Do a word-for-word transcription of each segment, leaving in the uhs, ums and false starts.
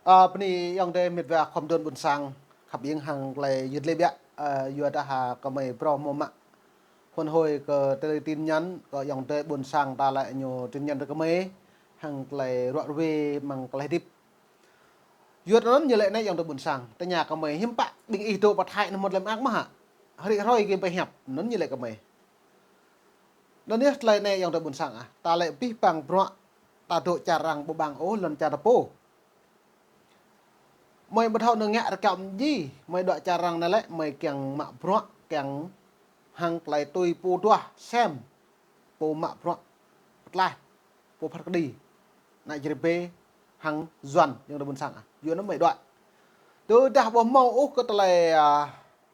Ơ, bơni ayŏng adơi mĕt wa khŏm dŏ ƀôn sang, khăp ing hăng tơlơi yơh lĕ biă, ơ, yua dah ha kơmơi phrâo mơ̆ mă. Phản hồi kơ tơlơi tin nhắn kơ ayŏng adơi ƀôn sang ta lĕ ñu tin nhắn kơ kơmơi, hăng tơlơi ruă rơwe mơ̆ng tơlơi hơdip. Yua anŭn ñu lĕ anai ayŏng adơi ƀôn sang, tơña kơmơi hiư̆m pă ƀing ih dŏ pơ Thái anŭn mơ̆n lĕ mơak mơ̆ hă? Hrơi hrơi gih pơhiăp, anŭn ñu lĕ kơmơi. Anŭn yơh tơlơi anai ayŏng adơi ƀôn sang ah, ta lĕ abih bang bruă, ta dŏ čar arăng ƀu ƀang ôh, lŏn čar ta pô. Mơi ƀu thâo nao ngă rơkâo mơ̆ng ji, mơi dŏ čar arăng anai lĕ, mơi kiăng mă bruă, kiăng hăng tơlơi tui pô duah sem, pô mă bruă pơtlaih, pô phat kơđi, ană Jrai bê, hăng Yuan, ayŏng adơi ƀôn sang ah. Yua anŭn mơi dŏ. Tơdah ƀu hmâo ôh kơ tơlơi, ơ,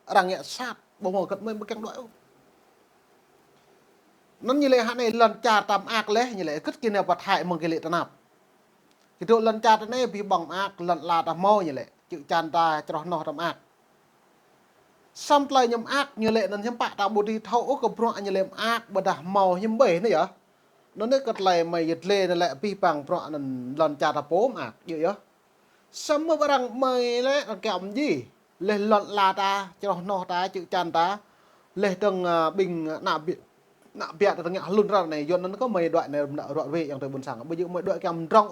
arăng ngă sat, ƀu hmâo kơ mơi ƀu kiăng dŏ ôh. Anŭn ñu lĕ hă anai lŏn čar ta mơak lĕ, ñu lĕ kơ gih nao pơ Thái mơ̆ng gih lĕ tơnap. Gih dŏ lŏn čar ta anai abih bang mơak, lŏn ala ta hmâo ñu lĕ, čư̆ čan ta, čroh noh ta mơak. Samơ̆ tơlơi ñu mơak ñu lĕ anŭn hiư̆m pă ta ƀu dưi thâo ôh kơ bruă ñu lĕ mơak ƀôdah hmâo hiư̆m ƀơi anai yơh. Anŭn yơh kơ tơlơi mơi yơh lĕ anai lĕ abih bang bruă anŭn lŏn čar ta pô mơak, yơh yơh. Samơ̆ arăng mơi lĕ arăng kiăng mơ̆ng ji. Lĕ lŏn ala ta, čroh noh ta, čư̆ čan ta. Lĕ dơ̆ng, ơ, ƀing ană bi-, ană biă ta ngă hlŭn ră anai, yua anŭn kơ mơi dŏ anai ruă rơwe ayŏng adơi ƀôn sang. Ƀu djơ̆ mơi dŏ kiăng mơdrŏng.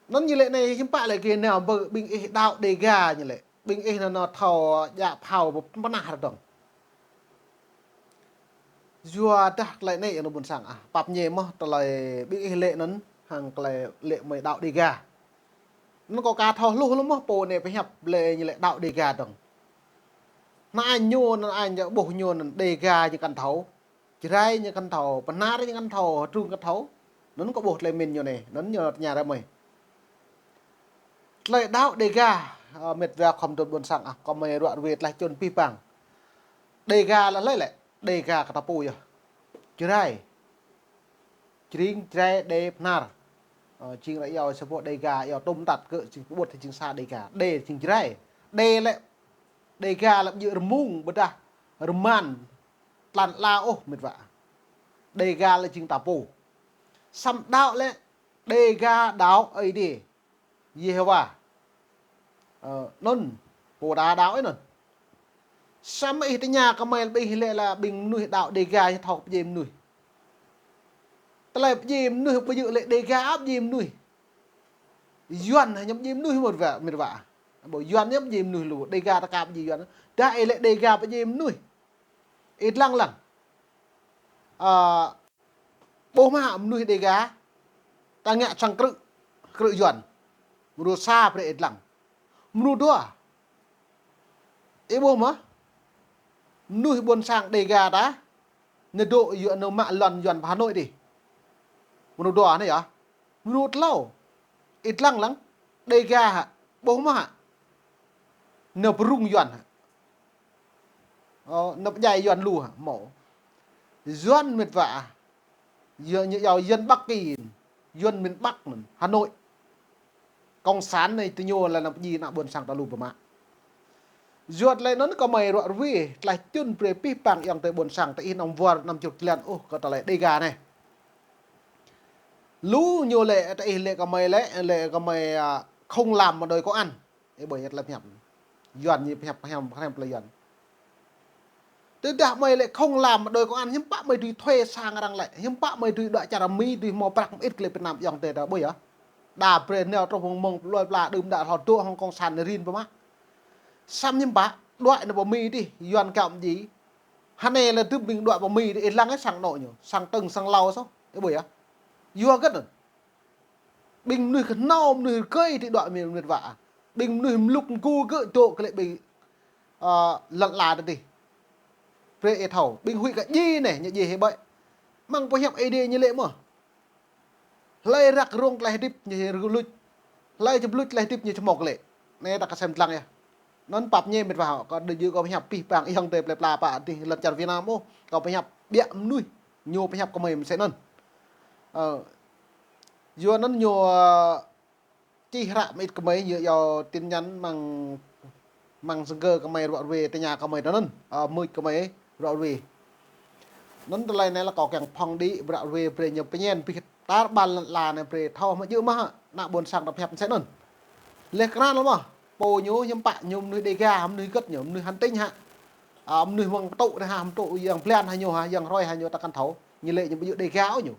Anŭn ñu lĕ anai hiư̆m pă lĕ gih nao ƀơi ƀing ih đaŏ Đêga ñu lĕ. Ƀing ih anŭn, anŭn thâo djă phao pơnah rơdơ̆ng. Yua dah tơlơi anai ayŏng adơi ƀôn sang ah, pap ñe mơ̆ tơlơi ƀing ih lĕ anŭn, hăng tơlơi lĕ mơi đaŏ Đêga. Anŭn kâo aka thâo hluh lu mơ̆ pô anai pơhiăp lĕ ñu lĕ đaŏ Đêga dơ̆ng. Anŭn ai ñu, anŭn ai ñu ƀuh ñu anŭn Đêga ñu kăn thâo. Jrai ñu kăn thâo, Bahnar ñu kăn thâo, Hơdrung kăn thâo. Anŭn kâo ƀuh tơlơi min ñu anai, anŭn ñu tơña ră mơi. Tơlơi đaŏ Đêga, ơ, mĕt wa khŏm dŏ ƀôn sang ah, kơmơi ruă rơwe tơlơi čun abih bang. Đêga lĕ hlơi lĕ, Đêga kơ ta pô yơh. Jrai. Jring, Jrai, Đê, Bahnar. Ơ, jing ră iâu sa boh Đêga, iâu tôm tăt kơ jing pơƀut jing sa Đêga. Đê jing Jrai. Đê lĕ, Đêga lĕ ƀu djơ̆ rơmung ƀôdah rơman tơlăn ala ôh mĕt wa. Đêga lĕ jing ta pô. Samơ̆ đaŏ lĕ, Đêga đaŏ Ơi Adai. Yêhôwa. Ơ, anŭn, pô đa đaŏ ih anŭn. Samơ̆ ih tơña kơmơi ƀing ih lĕ lĕ ƀing mơnuih đaŏ Đêga ñu thâo pơdjai mơnuih. Tơlơi pơdjai mơnuih ƀu djơ̆ lĕ Đêga ăp pơdjai mơnuih. Yuan hă ñu pơdjai mơnuih mơ̆n wa, mĕt wa. Ƀu Yuan ñu pơdjai mơnuih lu, Đêga ta aka pơdjai Yuan. Dah ih lĕ Đêga pơdjai mơnuih. Ih lăng lăng. Ơ, ƀuh mơ̆ hă mơnuih Đêga, ta ngă sang krư̆, krư̆ Yuan. Mrô sa brơi ih lăng. Mrô dua. Ih ƀuh mơ̆? Mơnuih ƀôn sang Đêga ta, ñu dŏ yua ñu mă lŏn Yuan pơ Hà Nội dih. Mrô dua anai yơh. Mrô tlâo. Ih lăng lăng. Đêga hă. Ƀuh mơ̆ hă. Ñu pơrŭng Yuan hă. Ơ, ñu pơdjai Yuan lu hă. Hmâo. Yuan mĕt wa. Yua ñu iâu Yuan Bắc Kỳ. Yuan miền Bắc anŭn. Hà Nội. Cộng sản anai tơ ñu lĕ ñu pơdjai ană ƀôn sang ta lu pơmă. Yua tơlơi anŭn kơmơi ruă rơwe, tơlơi čun brơi abih bang ayŏng adơi ƀôn sang ta ih anăm wơr anăm čut lĕn ôh kơ tơlơi Đêga anai. Lu ñu lĕ, ta ih lĕ kơmơi lĕ, lĕ kơmơi, ơ, không làm mà đòi công ăn. Ih ƀuh yơh tơlơi pơhiăp. Yuan ñu pơhiăp, pơhiăp, pơhiăp tơlơi Yuan. Tơdah mơi lĕ không làm mà đòi công ăn, hiư̆m pă mơi dưi thuê sang arăng lĕ. Hiư̆m pă mơi dưi dŏ čar Mi dưi hmâo prăk mơit kơ lĕ Việt Nam ayŏng adơi ta ƀuh yơh. Đa brơi nao truh mơ̆ng mơ̆ng plơi pla đưm đă hlâo dŏ hăng cộng sản rin pơmă. Samơ̆ hiư̆m pă, dŏ nao pơ Mi dih, Yuan kơ mơ̆ng ji. Hơnai lĕ tơ̆ ƀing dŏ pơ Mi dih, ih lăng ih sang anŏ ñu, sang tơ̆ng, sang hlâo soh, ih ƀuh yơh. Yua hơget anŭn. Ƀing mơnuih kơhnâo, mơnuih rơgơi dih dŏ Mi mĕt wa. Ƀing mơnuih mlŭk mgu gơ̆ dŏ kơ lĕ ƀing, ơ, lŏn ala ta dih. Brơi ih thâo, ƀing huĭ kơ djai anai, ñu djai hĭ ƀơi. Mơ̆ng pơhiăp Ơi Adai ñu lĕ mơ̆. Hlơi răk rông tơlơi hơdip ñu rơluč. Hlơi či pơluč tơlơi hơdip ñu či hmâo kơ lĕ. Anai ta kơsem lăng yơh. Anŭn pap ñe mĕt wa hŏ, kâo dơ̆ng jơ̆ kâo pơhiăp abih bang ayŏng adơi plơi pla pă dih lŏn čar Việt Nam ôh. Kâo pơhiăp biă mơnuih, ñu pơhiăp kơmơi mơsĕ anŭn. Ơ, yua anŭn ñu, ơ, čih hră mơit kơmơi, ñu iâu tin nhắn mơ̆ng, mơ̆ng sơngơ kơmơi ruă rơwe tơña kơmơi tơ anŭn, ơ, mưč kơmơi ruă rơwe. Anŭn tơlơi anai lĕ kâo kiăng phŏng đĭ ruă rơwe brơi ñu pơñen abih Tar ƀar lŏn ala anai brơi thâo mă djơ̆ mơ̆ hă, ană ƀôn sang ta pơhiăp mơsĕ anŭn. Laih krăn lơ̆m mơ̆, pô ñu hiư̆m pă, ñu mơnuih Đêga, mơnuih hơget ñu, mơnuih hăn tênh hă. A, mơnuih mơ̆ng tŭ anai hă, mơ̆ng tŭ yang blan hă ñu hă, yang hrơi hă ñu ta kăn thâo. Ñu lĕ ñu ƀu djơ̆ Đêga ôh ñu.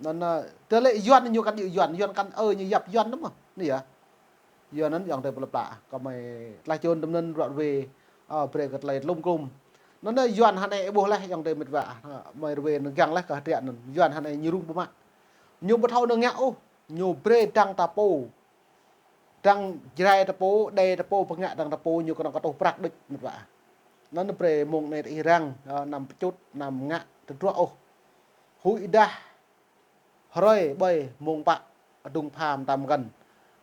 Anŭn, a, tơlơi Yuan ñu kăn djơ̆ Yuan, Yuan kăn ơ ñu yap Yuan anŭn mơ̆. Anai yơh. Yuan anŭn yŏng tơi plơi pla, kơ mơi tlaih čun tơm anŭn ruă ruê, a, brơi kơ tơlơi tlum klum. Anŭn yơh Yuan hă anai ih ƀuh laih yŏng tơi mĕt wa, a, mơi ruê anŭn găng laih kơ hơdră anŭn. Yuan hă anai ñu rŭng pơmă. Ñu ƀu thâo anŭn ngă ôh, ñu brơi dăng ta pô. Dăng Jrai ta pô, Đê ta pô, pơngă dăng ta pô, ñu kơnơ̆ng kơ tuh prăk đôč mĕt wa. Anŭn brơi mông anai ih răng, a, anăm pơčut, anăm ngă tơdruă ôh. Huĭ dah, hrơi ƀơi mông pă, adŭng pham tam găn.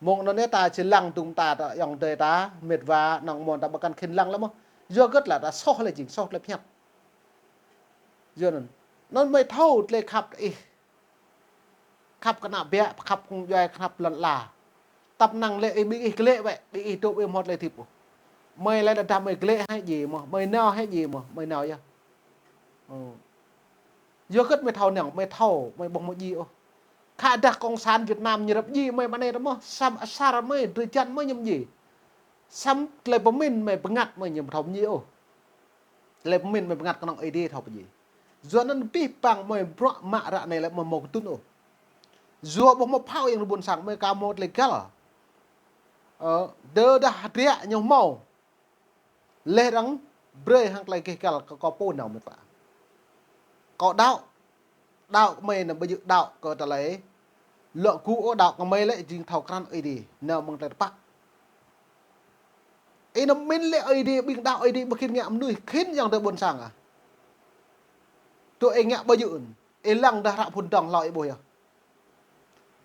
Mông anŭn anai ta či lăng dŭng ta, ta yŏng tơi ta, mĕt wa, nŏng mon ta ƀu kăn khĭn lăng lơ̆m mơ̆. Yua hơget lĕ ta soh lĕ jing, soh lĕ pơhiăp. Yua anŭn. Anŭn mơi thâo tơlơi khăp ih. Khăp kơ ană biă, khăp kơ djuai, khăp lŏn ala. Tăp năng lĕ ih ƀing ih glĕ wĕ, ƀing ih dŏ ƀing hmâo tơlơi hơdip ôh. Mơi lĕ đa đah mơi glĕ hĕ djai mơ̆, mơi nao hĕ djai mơ̆, mơi nao yơh. Ơ. Yua hơget mơi thâo năng, mơi thâo, mơi ƀuh mơi djai ôh. Khă dah Cộng sản Việt Nam ñu răp djai mơi ƀă anai tơ mơ̆, samơ̆ asar mơi, drơi jăn mơi ñu djai. Samơ̆ tơlơi pơmĭn mơi bơngăt mơi ñu thâo djai ôh. Tơlơi pơmĭn mơi bơngăt kơnơ̆ng Ơi Adai thâo pơdjai. Yua anŭn abih bang mơi bruă mă ră anai lĕ mơi hmâo kơdŭn ôh. Yua ƀuh mơi phao yang ƀôn sang mơi ka hmâo tơlơi găl. Ơ, tơdah hơdră ñu hmâo. Laih arăng brơi hăng tơlơi gêh găl kơ kâo pô nao mĕt wa. Kâo đaŏ, đaŏ kơ mơi anŭn ƀu djơ̆ đaŏ kơ tơlơi lŏ gŭ ôh, đaŏ kơ mơi lĕ jing thâo krăn Ơi Adai, nao mơ̆ng tơlơi tơpă. Ih anăm mĭn lĕ Ơi Adai, ƀing đaŏ Ơi Adai ƀu khĭn ngă mơnuih, khĭn yŏng tơi ƀôn sang ah. Tui ih ngă ƀu djơ̆, ih lăng dah hră phŭn dơ̆ng hlâo ih ƀuh yơh.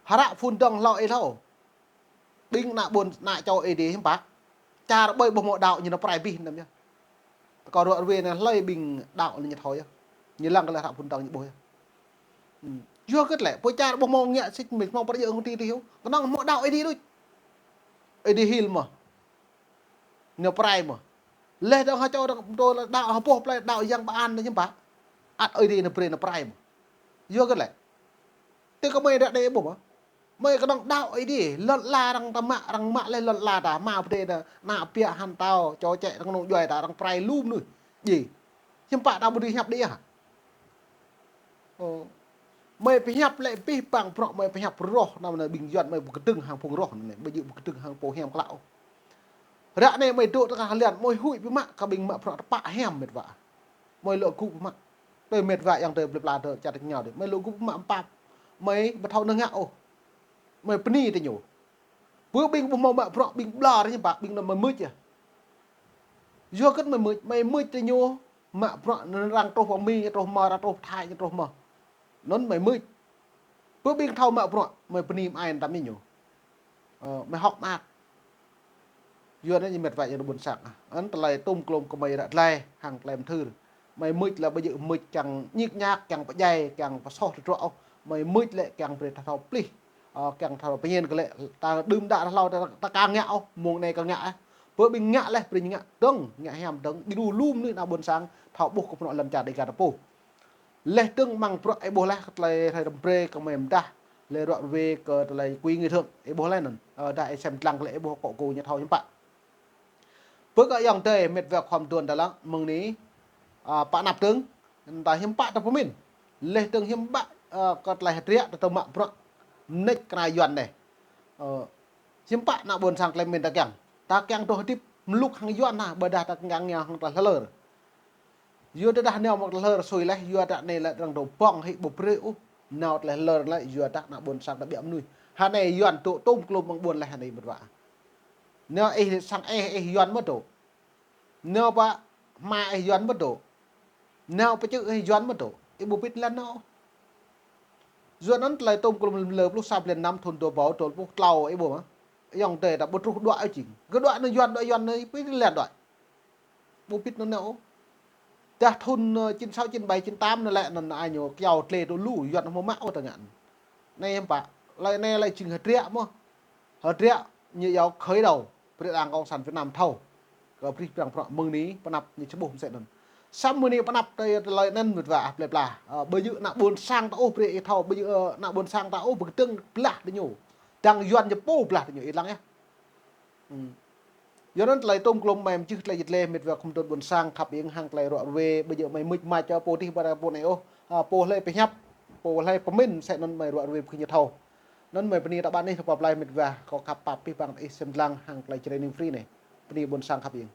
Hră phŭn dơ̆ng hlâo ih thâo. Ƀing ană ƀôn, ană čô Ơi Adai hiư̆m pă. Čar ƀơi ƀuh hmâo đaŏ ñu nao pơrai abih anŭn yơh. Tơ kâo ruă ruê anai hlơi ƀing đaŏ anŭn ñu thâo yơh. Ñu lăng kơ lĕ hră phŭn dơ̆ng ñu ƀuh yơh. Hm. Yua hơget lĕ, pơ čar ƀuh hmâo ngă sĭt mĭn hmâo pơrơjăh hăng ti ti hyu. Kơnơ̆ng hmâo đaŏ Ơi Adai đôč. Ơi Adai hil mơ̆. Nao pơrai mơ̆. Laih dơ̆ng hă čô dơ̆ng tơ lĕ đaŏ hơpô plơi đaŏ yang ƀă an anŭn hiư̆m pă. Ăt Ơi Adai nao brơi nao pơrai mơ̆. Yua hơget lĕ. Tơ kơ mơi ră anai ƀuh mơ̆. Mơi kơnơ̆ng đaŏ Ơi Adai, lŏn ala arăng ta mă, arăng mă laih lŏn ala ta, mă pơdơi ta, ană biă hăn tao, čô čĕ arăng nŏng djuai ta, arăng pơrai lu mơnuih. Djai. Hiư̆m pă ta ƀu dưi hiăp đĭ ah. Ơ. Mơi pơhiăp lĕ abih bang bruă mơi pơhiăp rŏh, anăm anai ƀing Yuan mơi ƀu kơdơ̆ng hăng phung rŏh anai, ƀu djơ̆ ƀu kơdơ̆ng hăng pô hiam klă ôh. Ră anai mơi dŏ tơkah hơlian, mơi huĭ pơmă kơ ƀing mă bruă tơpă hiam mĕt wa. Mơi lŏ gŭ pơmă. Tơi mĕt wa yŏng tơi plơi pla tơ čar tơkeng ñu tơi. Mơi lŏ gŭ pơmă pap. Mơi ƀu thâo anŭn ngă ôh. Mơi bơni tơ ñu. Pơ ƀing ƀu hmâo mă bruă ƀing ƀlŏr hiư̆m pă ƀing anŭn mơi mưč yơh. Yua hơget mơi mưč, mơi mưč tơ ñu mă bruă anŭn arăng truh pơ Mi, truh mơ̆, arăng truh Thái, truh mơ̆. Anŭn mơi mưč. Pơ ƀing thâo mă bruă, mơi bơni mơai tăm ñu. Ơ, mơi hŏk mơak. Yua anŭn ñu mĕt wa yang ƀôn sang ah. Anŭn tơlơi tôm klôm kơ mơi ră tơlơi hăng tơlơi mơthưr. Mơi mưč lĕ ƀu djơ̆ mưč kiăng ñik ñak, kiăng pơdjai, kiăng pơsoh tơdruă ôh. Mơi mưč lĕ kiăng brơi ta thâo plih. Ơ, kiăng thâo pơñen kơ lĕ ta đưm đă hlâo ta, ta ka ngă ôh, mông anai ka ngă ah. Pơ ƀing ngă laih brơi ñu ngă dơ̆ng, ngă hiam dơ̆ng, ƀu djơ̆ lu mơnuih ană ƀôn sang thâo ƀuh kơ bruă lŏn čar Đêga ta pô. Laih dơ̆ng mơ̆ng bruă ih ƀuh laih kơ tơlơi hrơi răm brơi kơ mơi mơdah, laih ruă ruê kơ tơlơi quỹ người thượng, ih ƀuh laih anŭn. Ơ, dah ih sem lăng kơ lĕ ih ƀuh kơ kơ ñu thâo hiư̆m pă. Pơ kơ yŏng tơi mĕt wa khŏm duôn ta lăng, mơ̆ng anai, a, pă anăp dơ̆ng, ta hiư̆m pă ta pơmĭn. Laih dơ̆ng hiư̆m pă, a, kơ tơlơi hơdră ta tơ mă bruă mơneč kơ ană Yuan anai. Ơ, hiư̆m pă ană ƀôn sang tơlơi mĭn ta kiăng. Ta kiăng dŏ hơdip mluk hăng Yuan hă, ƀôdah ta kiăng ngă hăng tơlơi hlơr. Yua dah nao mă tơlơi hlơr sui laih, yua dah anai lĕ arăng dŏ ƀơ̆ng hĭ ƀu brơi ôh. Nao tơlơi hlơr lĕ, yua dah ană ƀôn sang ta biă mơnuih. Hă anai Yuan dŏ tôm klôm mơ̆ng ƀôn laih hă anai mĕt wa. Nao ih sang ih, ih Yuan mơ̆ dŏ. Nao pơ hma ih Yuan mơ̆ dŏ. Nao pơ čư̆ ih Yuan mơ̆ dŏ. Ih ƀu pĭt lăn nao. Yua anŭn tơlơi tôm klôm lơ pluh sa blan năm thun dua ƀâo dua pluh klâo ih ƀuh mơ̆. Yŏng tơi ta ƀu truh đuaĭ ôh jing. Kơ đuaĭ anŭn Yuan đuaĭ Yuan anai pĭt lăn đuaĭ. Ƀu pĭt anŭn nao ôh. Dah thun, ơ, chín sáu, chín bảy, chín tám anŭn lĕ anŭn ai ñu kiao tle tơ lu Yuan hmâo mă ôh ta ngă. Anai hiư̆m pă. Lĕ anai lĕ jing hơdră mơ̆. Hơdră ñu yua khơi đầu. Brơi đảng Cộng sản Việt Nam thâo. Kơ brơi prăng prăng mơ̆ng anai pơnăp ñu čơƀuh mơsĕ anŭn. Samơ̆ anai pơanăp tơlơi anŭn mĕt wa ah plơi pla. Ơ, ƀu djơ̆ ană ƀôn sang ta ôh brơi ih thâo, ƀu djơ̆, ơ, ană ƀôn sang ta ôh, ƀu kơdơ̆ng blah tơ ñu. Dăng Yuan ñu pô blah tơ ñu, ih lăng yơh. Hmm. Yua anŭn tơlơi tôm klôm mơi mơčih tơlơi jơt lĕ mĕt wa khŏm tŭ ƀôn sang khăp iêng hăng tơlơi ruă ruê, ƀu djơ̆ mơi mưč mač čơ pô tih ƀă pô anai ôh. Ơ, pô hlơi pơhiăp, pô hlơi pơmĭn, sĕ anŭn mơi ruă ruê ƀu khĭn ñu thâo. Anŭn mơi bơni ta ƀă anih tơpă plơi mĕt wa, kâo khăp pap pih păng ih sem lăng hăng tơlơi Jrai News Free anai. Bơni ƀôn sang khăp iêng.